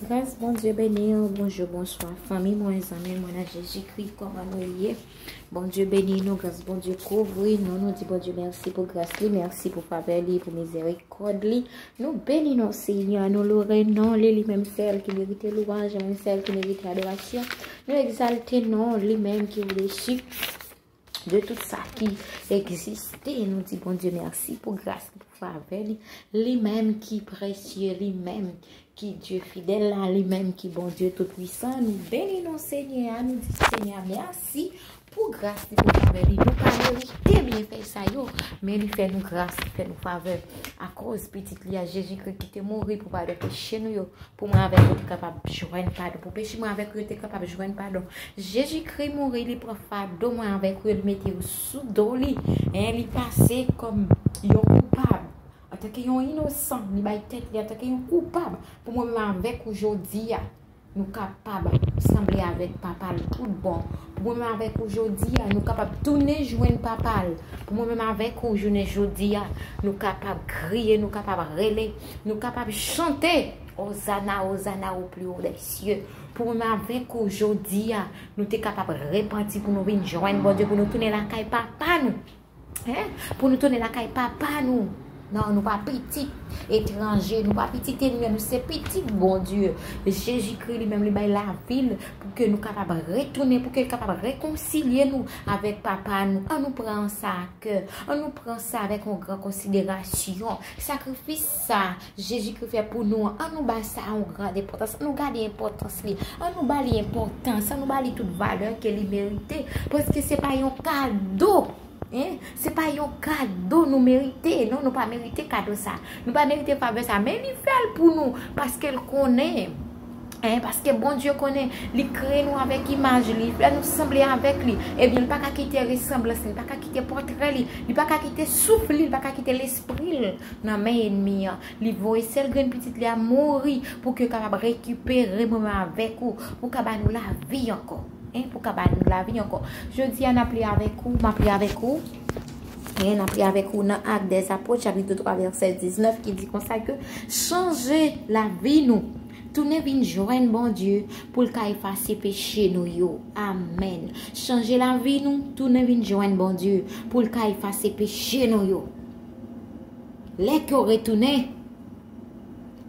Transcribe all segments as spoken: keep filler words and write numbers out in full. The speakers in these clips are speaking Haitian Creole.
Gras Bondye beni w, bonjou, bonswa, fanmi mwen, zanmi mwen nan Jezikri, kòman nou ye? Bondye beni nou, gras Bondye kouvri nou, nou di Bondye mèsi pou gras li, mèsi pou favè li, pou mizerikòd li. Nou beni non Senyè, nou lore non li, li menm sèl ki merite lwanj, li menm sèl ki merite adorasyon. Nou egzalte non li menm ki odesi de tout sa ki egziste. Nou di Bondye mèsi pou gras li, pou favè li, li menm ki presye, li menm ki Dye fidèl la, li menm ki Bondye toupwisan. Nou beni non Senyè a, nou di Senyè a mèsi pou gras li, pou favè li. Nou pa merite byenfè sa yo, men li fè nou gras, li fè nou favè. Akoz pitit li a Jezikri ki te mouri pou padon peche nou yo, pou mwen avèk ou te kapab jwenn padon, pou peche mwen avèk ou yo te kapab jwenn padon. Jezikri mouri, li pran fado mwen avèk ou yo, li mete yo sou do li. En, li pase kòm yon koupab. Antanke yon inosan, li bay tèt li antanke yon koupab. Pou mwen menm avèk ou jodi a, nou kapab sanble avèk Papa l tout bon. Pou mwen menm avèk ou jodi a, nou kapab tounen jwenn Papa l. Pou mwen menm avèk ou jounen jodi a, nou kapab kriye, nou kapab rele, nou kapab chante. Ozana, Ozana au plus haut des cieux. Pou mwen menm avèk ou jodi a, nou te kapab repanti pou nou vin jwenn Bondye, pou nou tounen lakay Papa nou. En? Pou nou tounen lakay Papa nou. Non, nou pa pitit etranje, nou pa pitit enmi, nou se pitit Bondye. Jezikri li menm li bay lavi l pou ke nou kapab retounen, pou ke l kapab rekonsilye nou avèk Papa nou. An nou pran sa a kè, an nou pran sa avèk yon gran konsiderasyon. Sakrifis sa Jezikri fè pou nou an, an nou ba sa yon gran enpòtans, an nou gade enpòtans li, an nou ba li enpòtans, an nou ba li tout valè ke li merite, paske se pa yon kado. En? Se pa yon kado nou merite, non, nou pa merite kado sa. Nou pa merite favè sa, men li fè l pou nou, paske l konnen. En, paske Bondye konnen, li kreye nou avèk imaj li, li fè nou sanble avèk li. Ebyen, li pa ka kite resanblans li, li pa ka kite pòtrè li, li pa ka kite souf li, li pa ka kite lespri l nan men enmi an. Li voye sèl grenn pitit li a mouri pou ke kapab rekipere mwen menm avèk ou, pou ka ba nou lavi ankò. En, pou ka ba nou lavi ankò. Jodi a, n ap li avèk ou, m ap li avèk ou. En, n ap li avèk ou nan Actes des Apôtres, chapit twa, vèsè diznèf, ki di konsa ke chanje lavi nou, tounen vin jwenn Bondye pou l ka efase peche nou yo. Amèn. Chanje lavi nou, tounen vin jwenn Bondye pou l ka efase peche nou yo. Lè ke w retounen,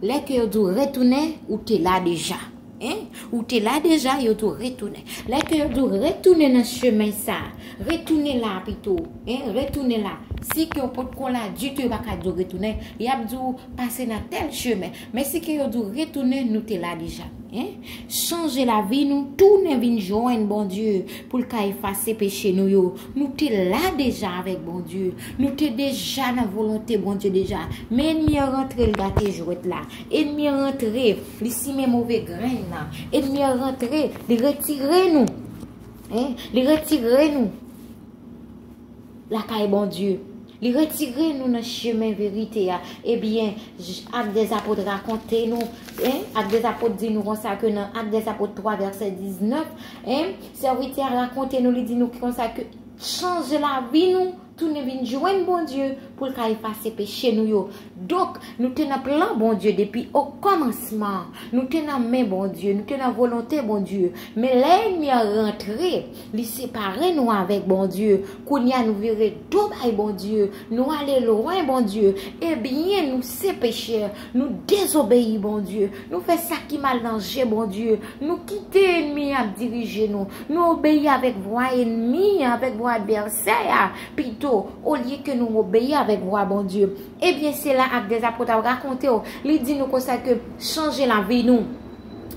lè ke yo di w retounen, ou te la deja. En? Ou te la deja, yo di w retounen. Lè ke yo di w retounen nan chemen sa, retounen la pito, en? Retounen la. Si ke w potko la ditou, yo pa ka di w retounen, y ap di w pase nan tèl chemen. Men si ke yo di w retounen, nou te la deja. En? Chanje lavi nou, tounen vin jwenn Bondye pou l ka efase peche nou yo. Nou te la deja avèk Bondye. Nou te deja nan volonte Bondye deja. Men enmi an rantre, l gate jwèt la. Enmi an rantre, li simen move grenn nan. Enmi an rantre, li retire nou. En? Li retire nou lakay Bondye. Li retire nou nan chemen verite a. Ebyen, Actes des Apôtres rakonte nou, en? Actes des Apôtres di nou konsa ke nan Actes des Apôtres twa, vèsè diznèf, en? Sèvitè a rakonte nou, li di nou konsa ke chanje lavi nou, tounen vin jwenn Bondye pou l ka efase peche nou yo. Donk, nou te nan plan Bondye depi okòmansman. Nou te nan men Bondye, nou te nan volonte Bondye. Men lè enmi an rantre, li separe nou avèk Bondye. Kounye a nou vire do bay Bondye, nou ale lwen Bondye. Ebyen, nou se pechè, nou dezobeyi Bondye, nou fè sa ki mal nan je Bondye, nou kite enmi an ap dirije nou, nou obeyi avèk vwa enmi an, avèk vwa advèsè a, pito, olye ke nou obeyi avèk vwa Bondye. Ebyen, se la Actes des Apôtres ap rakonte w. Li di nou konsa ke chanje lavi nou.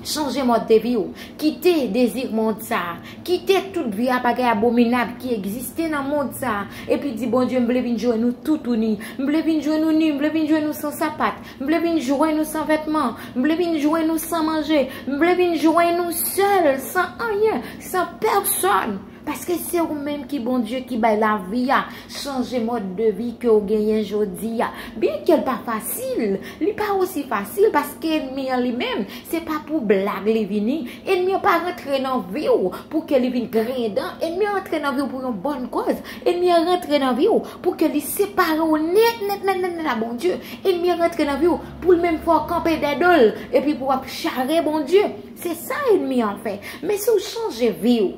Chanje mòd de vi w. Kite dezi mond sa a. Kite tout vye bagay abominab ki egziste nan mond sa a. Epi di, Bondye, m vle vin jwenn ou toutouni. M vle vin jwenn ou ni. M vle vin jwenn ou san sapat. M vle vin jwenn ou san vètman. M vle vin jwenn ou san manje. M vle vin jwenn ou sèl, san anyen, san pèsòn. Paske se ou menm ki Bondye ki bay lavi a. Chanje mòd de vi ke w genyen jodi a. Byenke l pa fasil, li pa osi fasil paske ènmi an li menm, se pa pou blag li vini. Ènmi an pa rantre nan vi w pou ke li vin griyen dan. Ènmi an rantre nan vi w pou yon bòn kòz. Ènmi an rantre nan vi w pou ke li separe w nèt, nèt, nèt, nèt, nèt a Bondye. Ènmi an rantre nan vi w pou l menm fè w kanpe dèdo l, epi pou w ap chare Bondye. Se sa ènmi an fè. Men si w chanje vi w,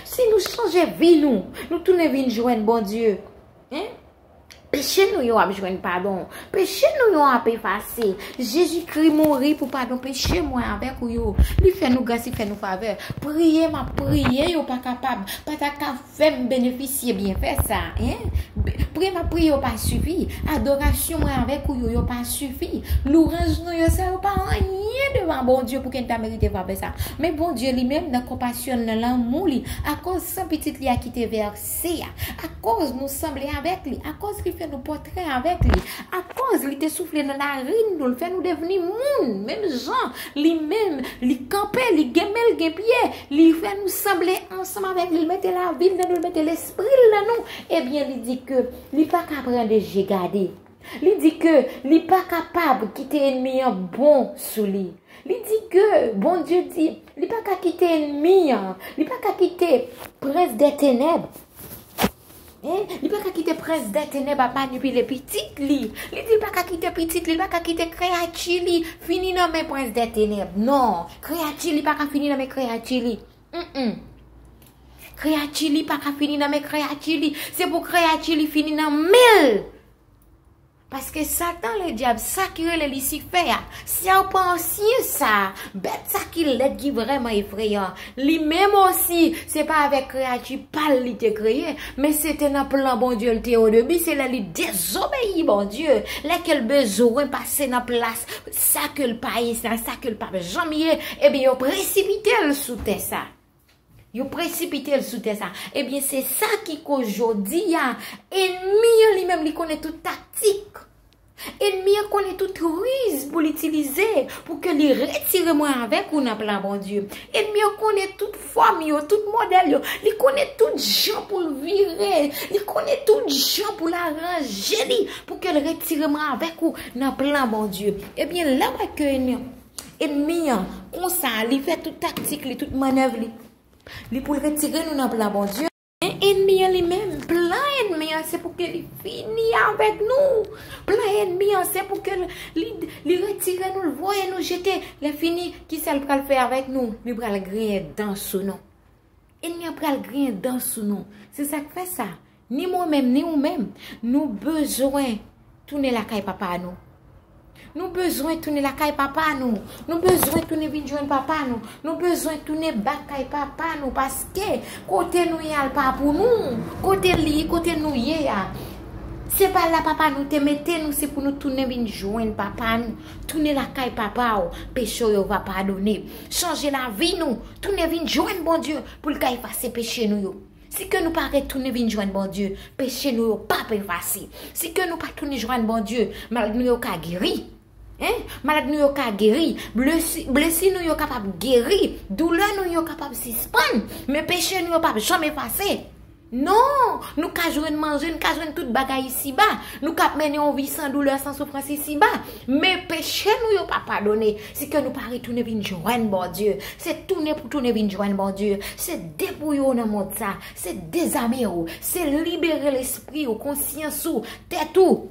si nou chanje vi nou, nou tounen vin jwenn Bondye. Peche nou yo ap jwenn padon. Peche nou yo ap efase. Jezikri mouri pou padon peche mwen avèk ou yo. Li fè nou gras, li fè nou favè. Priye m ap priye, yo pa kapab, pa ta ka fè m benefisye byenfè sa. Priye m ap priye, yo pa sifi. Adorasyon mwen avèk ou yo, yo pa sifi. Louwanj nou yo, sa yo pa anyen devan Bondye pou ke n ta merite favè sa. Men Bondye li menm, nan konpasyon l, nan lanmou li, akoz san pitit li a ki te vèse a, akoz nou sanble avèk li, akoz li fè nou pòtrè avèk li, akoz li te soufle nan narin nou, l fè nou devni moun, menm jan li menm, li kanpe, li gen men, l gen pye, li fè nou sanble ansanm avèk li, l mete lavi l nan nou, l mete lespri l nan nou, ebyen, li di ke li pa ka pran de je gade. Li di ke li pa kapab kite ènmi an bon sou li. Li di ke Bondye di, li pa ka kite ènmi an, li pa ka kite prens dè tenèb. Hein? Li pa ka kite prens dè tenèb ap manipile pitit li. Li di li pa ka kite pitit li, li pa ka kite kreyati li fini nan men prens dè tenèb. Non, kreyati li pa ka fini nan men kreyati li. Mm-mm. Kreyati li pa ka fini nan men kreyati li. Se pou kreyati li fini nan men l. Paske Satan, Ledyab, sa ki rele Lisifè a, sèpan ansyen sa a, bèt sa ki lèd, ki vrèman efreyan, li menm osi, se pa avèk kreyati pa l li te kreye, men se te nan plan Bondye l te o debi, se lè li dezobeyi Bondye, lè ke l bezwen pase nan plas sa ke l pa ye, nan sa ke l p ap janm ye, ebyen yo presipite l sou tè sa. Yo presipite l sou tè sa. Ebyen, se sa ki koz jodi a, ènmi an li menm, li konnen tout taktik. Ènmi an konnen tout riz pou l itilize pou ke li retire mwen avèk ou nan plan Bondye. Ènmi an konnen tout fòm yo, tout modèl yo. Li konnen tout jan pou l vire. Li konnen tout jan pou l aranje li pou ke l retire mwen avèk ou nan plan Bondye. Ebyen, lè w wè ke ènmi, ènmi an, konsa, li fè tout taktik li, tout mannèv li. Li pou l retire nou nan plan Bondye. Men ènmi an li menm, plan ènmi an, se pou ke li fini avèk nou. Plan ènmi an, se pou ke li, li retire nou, l voye nou jete. Lè fini, kisa l pral fè avèk nou? Li pral griyen dan sou nou. Ènmi an pral griyen dan sou nou. Se sa k fè sa. Ni mwen menm, ni ou menm, nou bezwen tounen lakay papa nou. Nou bezwen tounen lakay papa nou. Nou bezwen tounen vin jwenn papa nou. Nou bezwen tounen ba kay papa nou, paske kote nou ye a l pa pou nou. Kote li, kote nou ye a, se pa la papa nou te mete nou, se pou nou tounen vin jwenn papa nou. Tounen lakay papa w, peche w yo va padone. Chanje lavi nou, tounen vin jwenn Bondye pou l ka efase peche nou yo. Si ke nou pa retounen vin jwenn Bondye, peche nou yo p ap efase. Si ke nou pa tounen jwenn Bondye, malad nou yo ka geri. Hein? Malad nou yo ka geri. Blesi, blesi nou yo kapab geri. Doulè nou yo kapab sispann. Men peche nou yo p ap janm efase. Non! Nou ka jwenn manje, nou ka jwenn tout bagay isiba. Nou ka ap mennen yon vi san doulè, san soufrans isiba. Men peche nou yo pa padone. Si ke nou pa retounen vin jwenn Bondye. Se tounen pou tounen vin jwenn Bondye. Se depouye w nan mond sa. Se dezame w. Se libere lespri w, konsyans ou, tèt ou.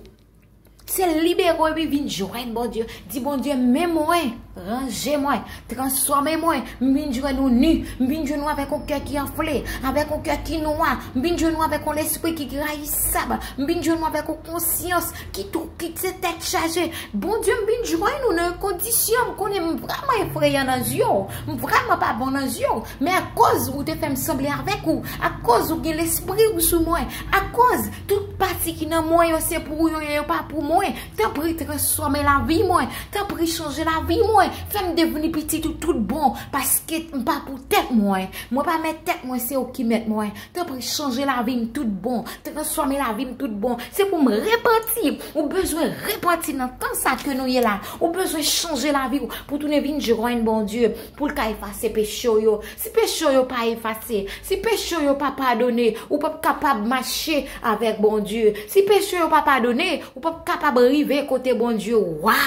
Se libere w epi vin jwenn Bondye. Di Bondye, men mwen, ranje mwen, transfòme mwen. M vin jwenn ou ni. M vin jwenn ou avèk yon kè ki anfle, avèk yon kè ki nwa. M vin jwenn ou avèk yon lespri ki rayisab. M vin jwenn ou avèk yon konsyans ki tou, ki se tèt chaje. Bondye, m vin jwenn ou nan yon kondisyon m konnen m vrèman efreyan nan zye w. M vrèman pa bon nan zye w. Men akoz ou te fè m sanble avèk ou, akoz ou gen lespri w sou mwen, akoz tout pati ki nan mwen yo se pou ou yo ye, yo pa pou mwen. mwen. Tanpri, transfòme lavi mwen. Tanpri, chanje lavi mwen. Fè m devni pitit ou tout bon. Paske m pa pou tèt mwen. Mwen pa mèt tèt mwen, se ou ki mèt mwen. Tanpri, chanje lavi m tout bon. Transfòme lavi m tout bon. Se pou m repanti. Ou bezwen repanti nan tan sa ke nou ye la. Ou bezwen chanje lavi w pou tounen vin jwenn Bondye. Pou l ka efase peche w yo. Si peche w yo pa efase, si peche w yo pa padone, ou p ap kapab mache avèk Bondye. Si peche w yo pa padone, ou p ap kapab rive kote Bondye wa.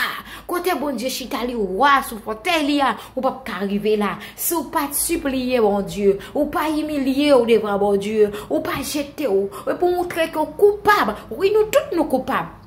Kote Bondye chita li wa sou fòtèy li a, ou p ap ka rive la. Si w pa t sipliye Bondye, ou pa imilye w devan Bondye, ou pa jete w, e pou montre ke w koupab. Wi, nou tout nou koupab.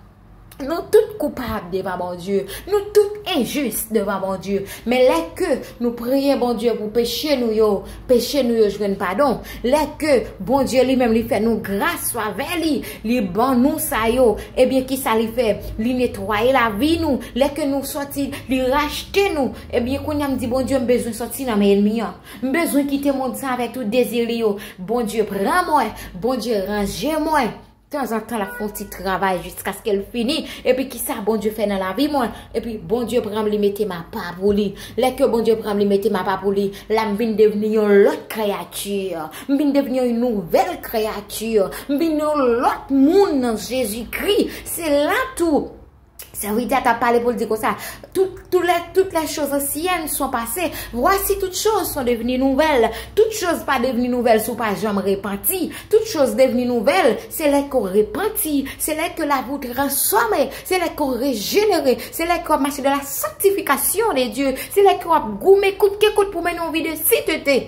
Nou tout koupab devan Bondye. Nou tout enjis devan Bondye. Men lè ke nou priye Bondye pou peche nou yo, peche nou yo jwenn padon. Lè ke Bondye li menm li fè nou gras avè li, li ban nou sa yo, ebyen kisa li fè? Li netwaye lavi nou. Lè ke nou sòti, li rachte nou. Ebyen kounye a m di Bondye m bezwen sòti nan men ènmi an. M bezwen kite mond sa avèk tout dezi li yo. Bondye pran mwen. Bondye ranje mwen. Tanzantan l ap fè yon ti travay jiskaske l fini. Epi kisa Bondye fè nan lavi mwen? Epi Bondye pran m li mete m apa pou li. Lè ke Bondye pran m li mete m apa pou li, la m vin devni yon lòt kreyati. M vin devni yon nouvèl kreyati. M vin yon lòt moun nan Jezikri. Se la tou Sèvitè a t ap pale pou l di konsa, tout, tout les, toutes les choses anciennes sont passées. Voici, toutes choses sont devenues nouvelles. Tout choz pa devni nouvèl si w pa janm repanti. Tout choz devni nouvèl, se lè ke w repanti, se lè ke lavi w transfòme, se lè ke w rejenere, se lè ke w ap mache dans la sanctification de Dieu, se lè ke w ap goumen kout ke kout pou mennen yon vi de sentete.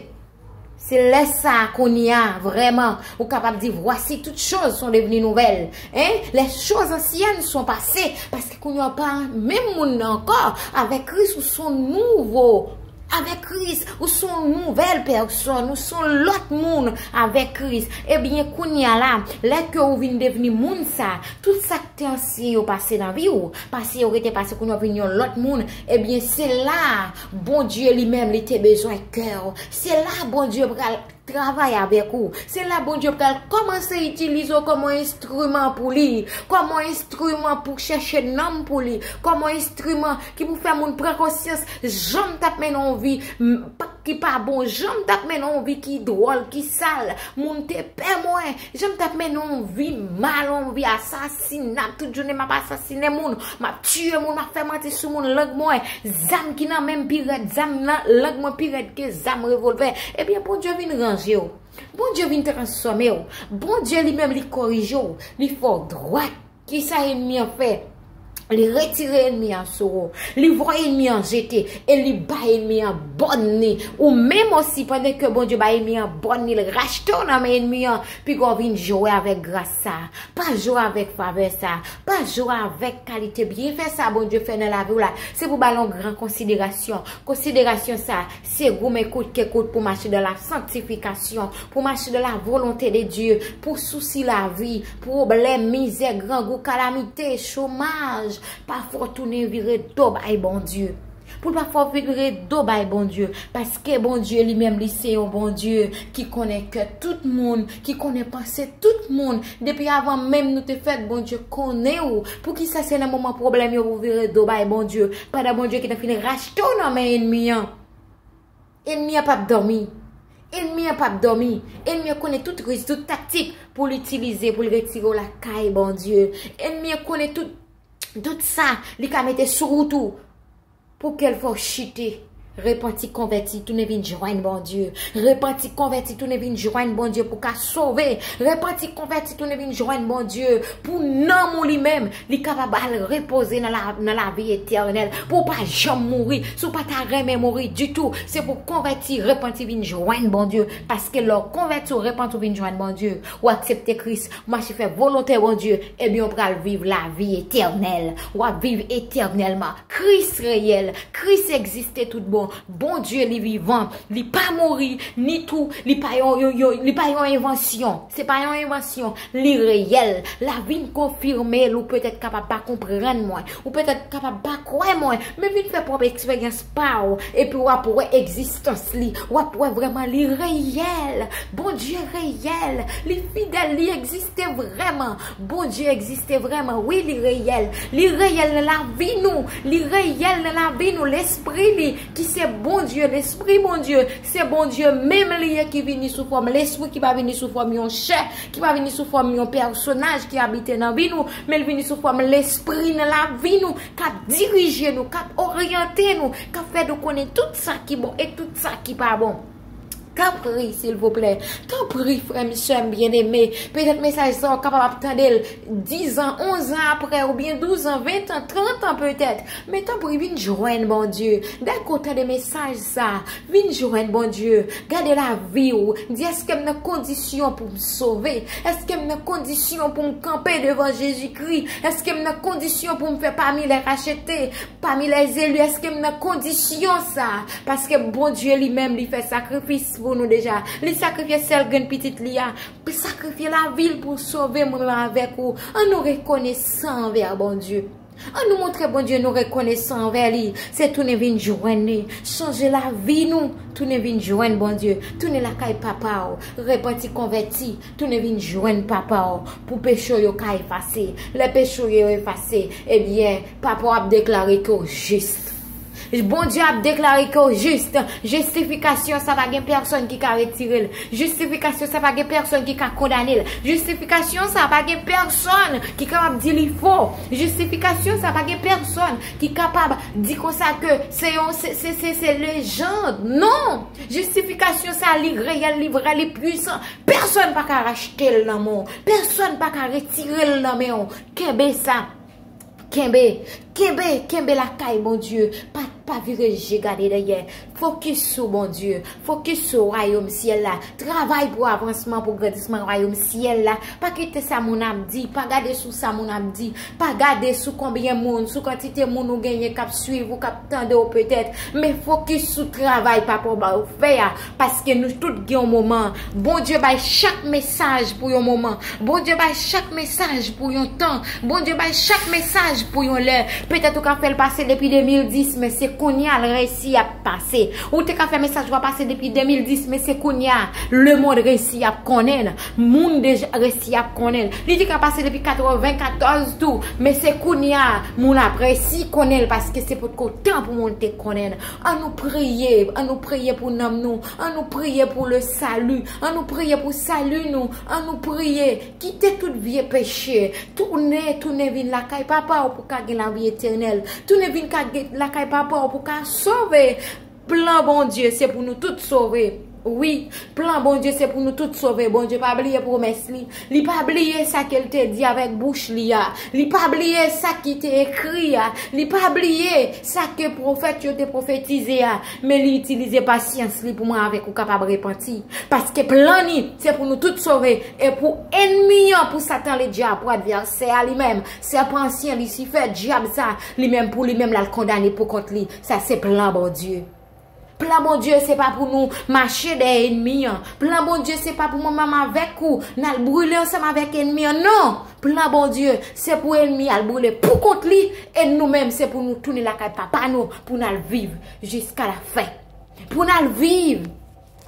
Se lè sa a kounye a, vrèman, ou kapab di, voici, toutes choses sont devenues nouvelles. Hein? Les choses anciennes sont passées. Paske kounye a w pa menm moun nan ankò. Avèk Kris, ou se yon nouvo. Avèk Kris, ou se yon nouvèl pèsòn, ou se yon lòt moun avèk Kris. Ebyen, kounye a la, lè ke ou vin devni moun sa, tout sa k te ansyen yo pase nan vi w, pase yo rete pase, kounye a w vin yon lòt moun, ebyen, se la a Bondye li menm li te bezwen kè w. Se la a Bondye pral travay avèk ou. Se la Bondye pral kòmanse itilize w kòm yon enstriman pou li, kòm yon enstriman pou chèche nanm pou li, kòm yon enstriman ki pou fè moun pran konsyans jan m t ap mennen yon vi m, pa, ki pa bon, jan m t ap mennen yon vi ki dwòl, ki sal. Moun te pè mwen, jan m t ap mennen yon vi mal, yon vi asasina, tout jounen m ap asasinen moun, m ap tiye moun, m ap fè manti sou moun, lang mwen, zam ki nan men m pi rèd, zam nan lang mwen pi rèd ke zam revòlvè. Ebyen, Bondye vin ranje w. Bondye vin transfòme w. Bondye li menm li korije w. Li fè w dwat. Kisa ènmi an fè? Li retire ènmi an sou ou. Li voye ènmi an jete. E li bay ènmi an bòn li. Ou menm osi, pandan ke Bondye bay ènmi an bòn li, l rachte w nan men ènmi an, piga w vin jwe avèk gras sa. Pa jwe avèk favè sa. Pa jwe avèk kalite byenfè sa Bondye fè nan lavi w la. Se pou ba l yon gran konsiderasyon. Konsiderasyon sa, se goumen kout ke kout pou mache dans la sanctification, pou mache dans la volonté de Dieu, pou sousi lavi, pwoblèm, mizè, grangou, kalamite, chomaj, pa fè w tounen vire do bay Bondye. Pou l pa fè w vire do bay Bondye, paske Bondye li menm li se yon Bondye ki konnen kè tout moun, ki konnen panse tout moun. Depi avan menm nou te fèt, Bondye konnen w. Poukisa se nan moman pwoblèm yo pou w vire do bay Bondye, pandan Bondye gentan fin rachte w nan men ènmi an? Ènmi an p ap dòmi. Ènmi an p ap dòmi. Ènmi an konnen tout riz, tout taktik pou l itilize, pou l retire w lakay Bondye. Ènmi an konnen tout, tout sa li ka mete sou wout ou pou ke l fè w chite. Repanti, konvèti, tounen vin jwenn Bondye. Repanti, konvèti, tounen vin jwenn Bondye pou ka sove. Repanti, konvèti, tounen vin jwenn Bondye pou nanm ou li menm, li kapab al repoze nan la, nan lavi etènèl. Pou w pa janm mouri. Si w pa ta renmen mouri ditou, se pou w konvèti, repanti, vin jwenn Bondye. Paske lè w konvèti, w repanti, w vin jwenn Bondye, w aksepte Kris, w mache fè volonte Bondye, ebyen, w pral viv lavi etènèl. W ap viv etènèlman. Kris reyèl. Kris egziste tout bon. Bondye, li vivan, li pa mouri, ni tou, li pa yon, yon, yon, li pa yon envansyon. Se pa yon envansyon, li reyèl. Lavi n konfime l, ou petèt kapab pa konprann mwen, ou petèt kapab pa kwè mwen, men vin fè pwòp eksperyans pa w, epi w ap wè egzistans li, w ap wè vrèman li reyèl. Bondye reyèl, li fidèl, li egziste vrèman. Bondye egziste vrèman, wi, li reyèl. Li reyèl nan lavi nou, li reyèl nan lavi nou. Lespri li, ki se Bondye, Lespri Bondye, se Bondye menm li ye ki vini sou fòm lespri, ki pa vini sou fòm yon chè, ki pa vini sou fòm yon pèsonaj ki abite nan vi nou, men l vini sou fòm lespri nan lavi nou, k ap dirije nou, k ap oryante nou, k ap fè nou konnen tout sa ki bon e tout sa ki pa bon. Tanpri, silvouplè. Tanpri, frè m, sè m byeneme. Petèt mesaj sa w kapab ap tande l diz an, onz an apre, oubyen douz an, ven an, trant an petèt. Men tanpri, vin jwenn Bondye. Dèke w tande mesaj sa, vin jwenn Bondye. Gade lavi w. Di, èske m nan kondisyon pou m sove? Èske m nan kondisyon pou m kanpe devan Jezikri? Èske m nan kondisyon pou m fè pami lè rachete? Pami lèzeli, èske m nan kondisyon sa? Paske Bondye li menm, li fè sakrifis pou nou deja. Li sakrifye sèl grenn pitit li a. Li sakrifye lavi l pou sove mwen menm avèk ou. An nou rekonesan anvè Bondye. An nou montre Bondye nou rekonesan anvè li. Se tounen vin jwenn li. Chanje lavi nou. Tounen vin jwenn Bondye. Tounen lakay papa w. Repanti, konvèti. Tounen vin jwenn papa w. Pou peche w yo ka efase. Lè peche w yo efase, ebyen, papa w ap deklare ke w jis. Bondye ap deklare ke w jis. Jistifikasyon sa pa gen pèsonn ki ka retire l. Jistifikasyon sa pa gen pèsonn ki ka kondane l. Jistifikasyon sa pa gen pèsonn ki kapab di li fo. Jistifikasyon sa pa gen pèsonn ki kapab di konsa ke se yon, se, se, se, se lejand. Non! Jistifikasyon sa li reyèl, li vrè, li pwisan. Pèsonn pa ka rachte l nan men w. Pèsonn pa ka retire l nan men w. Kenbe sa. Kenbe, kenbe, kenbe lakay Bondye. Pa, pa vire je gade dèyè. Fokis sou Bondye. Fokis sou wayòm syèl la. Travay pou avansman, pou grandisman wayòm syèl la. Pa kite sa moun ap di. Pa gade sou sa moun ap di. Pa gade sou konbyen moun, sou kantite moun ou genyen k ap swiv ou, k ap tande w petèt. Men fokis sou travay papa w ba w fè a. Paske nou tout gen yon moman. Bondye bay chak mesaj pou yon moman. Bondye bay chak mesaj pou yon tan. Bondye bay chak mesaj pou yon lè. Petèt ou ka fè l pase depi de mil dis, men se kounye a l resi ap pase. Ou te ka fè mesaj ou a pase depi de mil dis, men se kounye a lemonn resi ap konnen l. Moun deja resi ap konnen l. Li te ka pase depi katrevenkatòz tou, men se kounye a moun ap resi konnen l, paske se potko tan pou moun te konnen l. An nou priye, an nou priye pou nanm nou, an nou priye pou le salut, an nou priye pou sali nou, an nou priye. Kite tout vye peche, tounen, tounen vin lakay papa w pou ka gen lavi etènèl. Tounen vin ka gen lakay papa w pou ka sove. Plan Bondye se pou nou tout sove. Wi, plan Bondye se pou nou tout sove. Bondye pa bliye pwomès li. Li pa bliye sa ke l te di avèk bouch li a. Li pa bliye sa ki te ekri a. Li pa bliye sa ke pwofèt yo te pwofetize a. Men li itilize pasyans li pou mwen avèk ou kapab repanti. Paske plan li, se pou nou tout sove. E pou ènmi an, pou Satan Ledyab, pou advèsè a li menm, sèpan ansyen, Lisifè, dyab sa, li menm pou li menm, l al kondane pou kont li. Sa se plan Bondye. Plan Bondye, se pa pou nou mache dèyè ènmi an. Plan Bondye, se pa pou mwen menm avèk ou, n al brile ansanm avèk ènmi an. Non! Plan Bondye, se pou ènmi al brile pou kont li, e nou menm, se pou nou tounen lakay papa nou, pou n al viv jiska la fen. Pou n al viv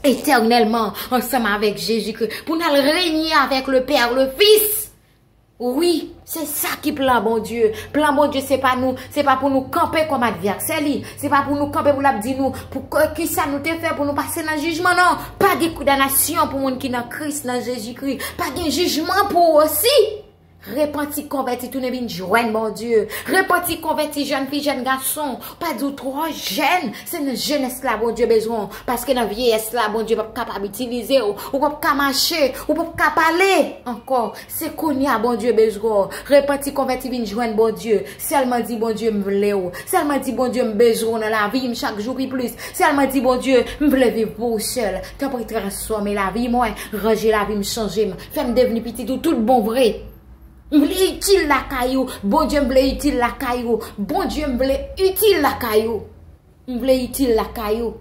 etènèlman ansanm avèk Jezikri, pou n al renye avèk le Père, le Fils. Wi, se sa ki plan Bondye. Plan Bondye se pa nou, se pa pou nou kanpe kòm advèsè li. Se pa pou nou kanpe pou l ap di nou pou k- kisa nou te fè pou nou pase nan jijman, non. Pa gen kondanasyon pou moun ki nan Kris, nan Jezikri. Pa gen jijman pou ou osi. Repanti, konvèti, tounen vin jwenn Bondye. Repanti, konvèti, jèn fi, jèn gason. Pa di w twò jèn, se nan jenès la Bondye bezwen w. Paske nan vyeyès la, Bondye p ap kapab itilize w. Ou p ap ka mache, ou p ap ka pale ankò. Se kounye a Bondye bezwen w. Repanti, konvèti, vin jwenn Bondye. Sèlman di Bondye m vle w. Sèlman di Bondye m bezwen w nan lavi m chak jou pi plis. Sèlman di Bondye m vle viv pou ou sèl. Tanpri transfòme lavi mwen. Ranje lavi m, chanje m. Fè m devni pitit ou tout bon vre. M vle itil lakay ou. Bondye, m vle itil lakay ou. Bondye, m vle itil lakay ou. M vle itil lakay ou.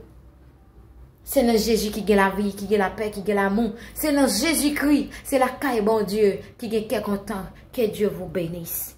Se nan Jezi ki gen lavi, ki gen lapè, ki gen lamou. Se nan Jezikri, se lakay Bondye ki gen kè kontan. Que Dieu vous bénisse.